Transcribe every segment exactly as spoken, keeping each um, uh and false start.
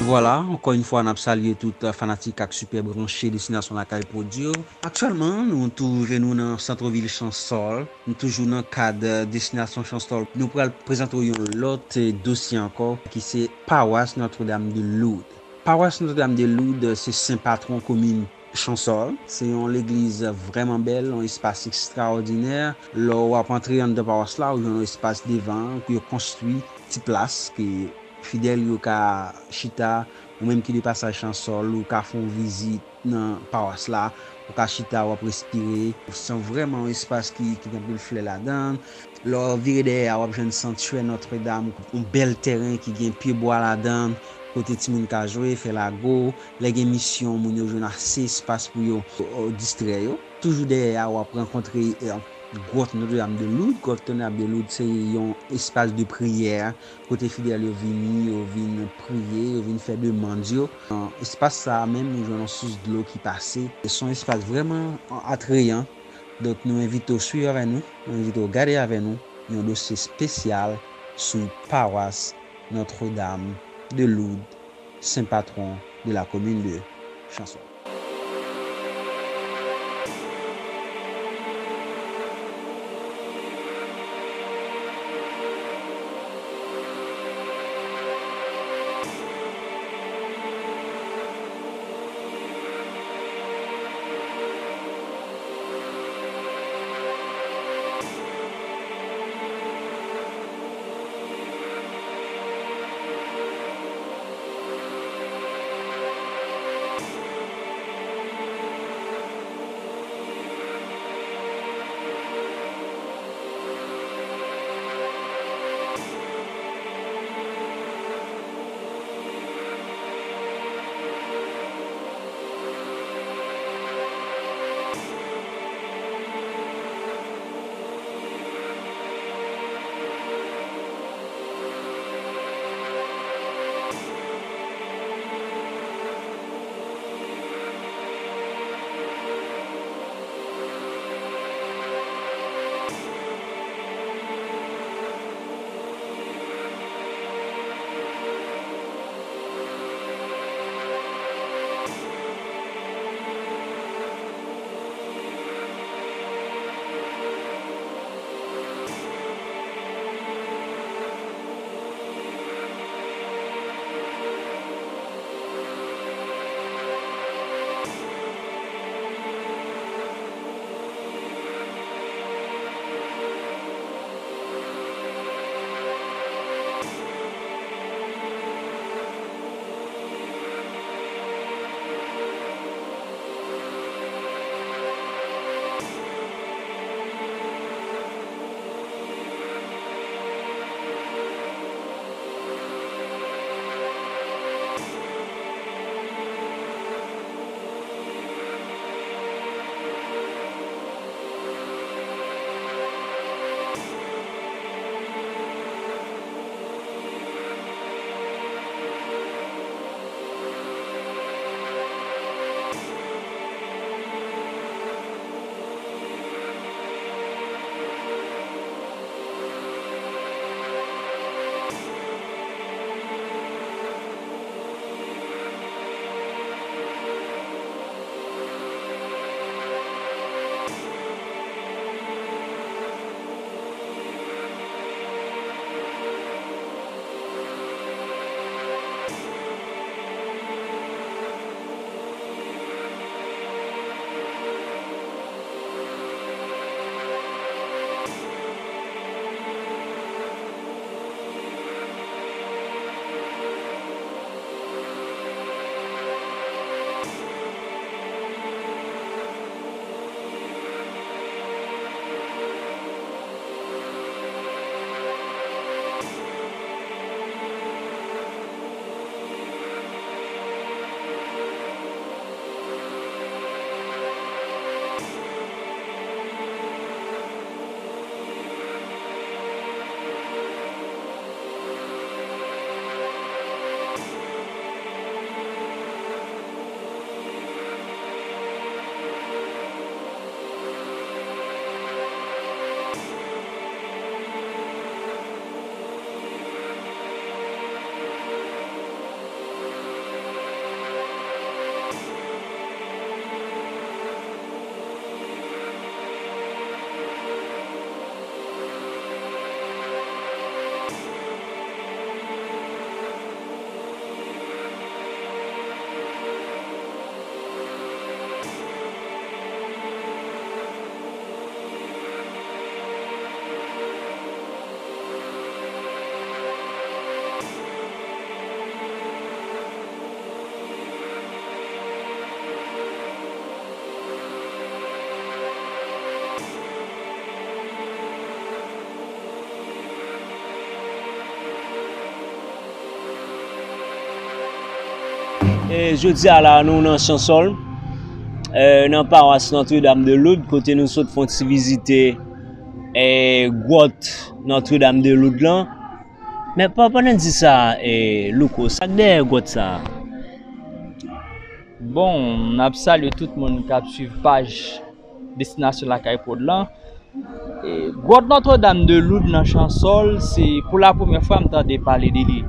Vwala, ankò yon fwa, n ap salye tout fanatik ak sipè branche Destinasyon Lakay Pwodui yo. Aktyèlman, nou twouve nou nan santvil Chansòl. Nou toujou nan kad Destinasyon Chansòl. Nou pral prezante w yon lòt, eh, dosye ankò, ki se Pawas Notre-Dame de Lourdes. Pawas Notre-Dame de Lourdes, eh, se sen patwon komin Chansòl. Se yon legliz vrèman bèl, yon espas ekstraòdinè. Lè w ap antre anndan pawas la, ou jwenn yon espas devan, ke yo konstwi ti plas, ke fidèl yo ka chita, ou menm ki de pasaj Chansòl, ou ka fè yon vizit nan pawas la, ou ka chita, w ap respire. Se vrèman yon espas ki, ki gen anpil flè ladan l. Lè w vire dèyè a, w ap jwenn santyè Nòtredam, yon bèl tèren ki gen pyebwa ladan l, kote timoun ka jwe, fè lago. Lè gen misyon, moun yo jwenn ase espas pou yo, o, distrè yo. Toujou dèyè a, w ap rankontre, eh, gwòt Nòtredam de Loud. Gwòt Nòtredam de Loud se yon espas de priyè, kote fidèl yo vini, yo vin priye, yo vin fè demann yo. Nan espas sa a menm, nou jwenn yon sous dlo ki pase. Se yon espas vrèman atreyan. Donk, nou envite w swiv avè nou, nou envite w gade avè nou yon dosye espesyal sou pawas Notre-Dame de Lourdes, sen patwon de la komin de Chansòl. E jodi a la, nou nan Chansol, e, nan pawas Notre Dame de Lourdes, kote nou sot fè yon ti vizite, e, gwòt Notre Dame de Lourdes lan. Men pa, pandan n di sa, e, Louko, sa k dèyè gwòt sa a? Bon, n ap salye tout moun k ap swiv paj Destinasyon Lakay Prod lan. E, gwòt Notre Dame de Lourdes nan Chansol, se pou la premyè fwa m tande pale de li.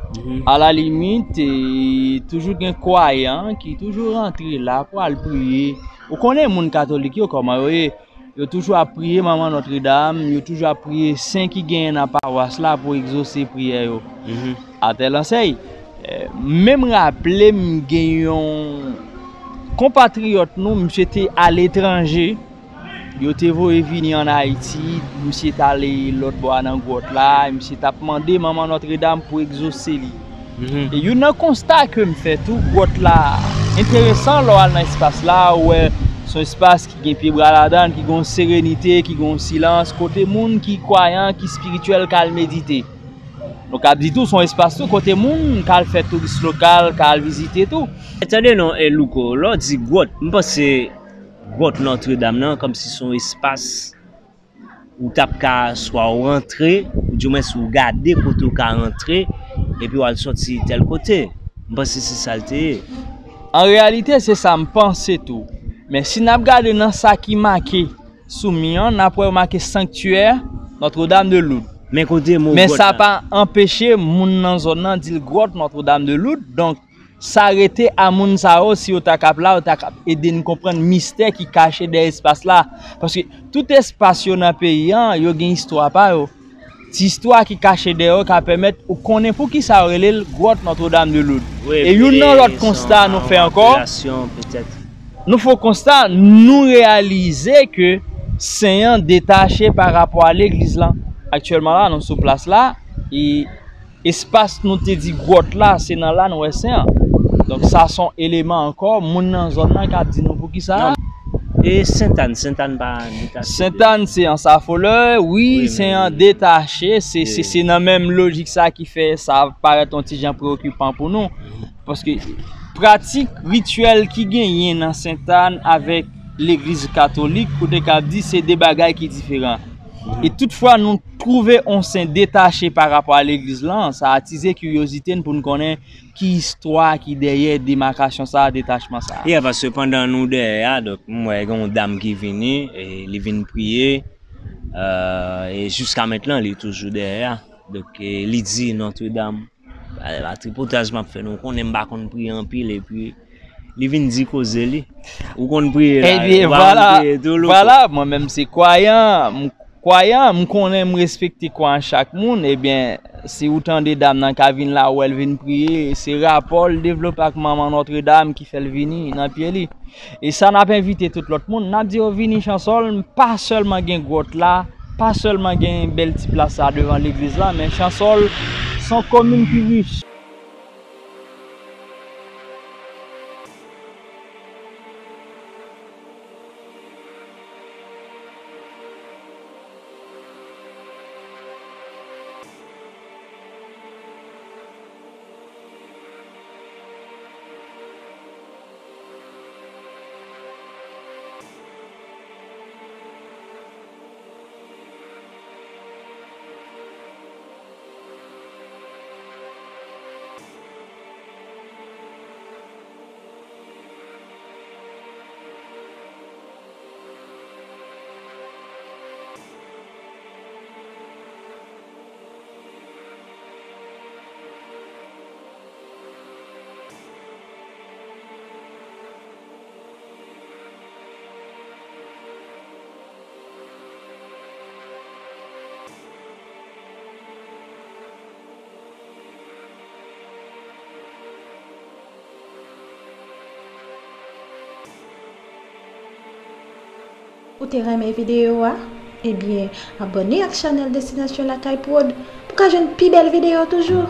Mhm. A la limit, e, toujou gen kwayan ki toujou rantre la pou al priye. Ou konnen moun katolik yo kòman yo ye. Yo toujou ap priye Manman Notre Dame, yo toujou ap priye sen ki genyen nan pawas la pou egzose priyè yo. Mhm. Atè lansèy, e, menm raple m gen yon konpatriyòt nou, misye te aletranje, yo te voye vini ann Ayiti, misye t ale lòt bò a nan gwòt la, misye t ap mande Manman Notre Dame pou egzose li. Mhm. E youn nan konsta ke m fè tou, gwòt la enteresan lè w al nan espas la, ou wè se yon espas ki gen pyebwa ladan l, ki gen yon serenite, ki gen yon silans, kote moun ki kwayan, ki espirityèl ka al medite. Nou ka di tou, se yon espas tou kote moun ka al fè touris lokal, ka al vizite tou. Tande non, e, Louko, lè w di gwòt, m panse gwòt Notre Dame nan, kòmsi se yon espas ou t ap ka swa w rantre, oudimwens ou gade kote w ka rantre, epi w al sòti tèl kote. M panse se sa l te ye. An reyalite, se sa m panse tou. Men si n ap gade nan sa ki make sou mi an, n ap wè yo make Sanctuaire Notre-Dame de Lourdes. Men kote mo gwòt la? Men sa pa anpeche moun nan zòn nan di l gwòt Notre-Dame de Lourdes. Donk, sa rete a moun sa yo, si yo ta kab la, yo ta kab ede n konprann mistè ki kache dèyè espas la. Paske tout espas yo nan peyi an, yo gen istwa pa yo. Ti istwa ki kache dèyè yo ka pèmèt ou konnen poukisa yo rele l gwòt Notre-Dame de Lourdes. Wi, e youn nan lòt konsta nou fè ankò, nou fè yon konsta, nou reyalize ke sen an detache pa rapò a legliz lan. Aktyèlman la, nou sou plas la, e espas nou te di gwòt la, se nan la nou wè sen an. Donk, sa se yon eleman ankò, moun nan zòn nan ka di nou poukisa. E Sentàn, Sentàn pa detache? Sentàn se Ansa Folè, wi, wi, sen an detache, se, se, se nan menm lojik sa ki fè sa parèt yon ti jan preokipan pou nou. Paske pratik rityèl ki genyen nan Sentàn avèk legliz katolik, ou te ka di se de bagay ki diferan. E toutfwa nou twouve yon sen detache pa rapò a legliz lan, sa atize kiryozite n pou n konnen ki istwa ki dèyè demakasyon sa a, detachman sa a. Yeah, paske pandan nou dèyè a, donk, m wè gen yon dam ki vini, e li vin priye, e jiska mentnan, li toujou dèyè a. Donk, e li di Notre Dame, e, pa tripotay m ap fè, nou konnen m pa konn priye anpil, epi li vin di koze li. Ou konn priye la, ou pa konn priye tou, Louko? Ebyen, vwala, vwala, mwen menm se kwayan, m kwayan, m konnen m respekte kwayans chak moun, ebyen, si ou tande dam nan ka vin la, ou wè l vin priye, se rapò l devlope ak manman Notre Dame ki fè l vini nan pye li. E sa n ap envite tout lòt moun, n ap di yo vini Chansol, pa sèlman gen gwòt la, pa sèlman gen bèl ti plas sa devan legliz la, men Chansol se yon komin ki rich. Ou te renmen videyo a? Ebyen, abòne ak chanèl Destinasyon Lakay Prod pou ka jwenn pi bèl videyo toujou.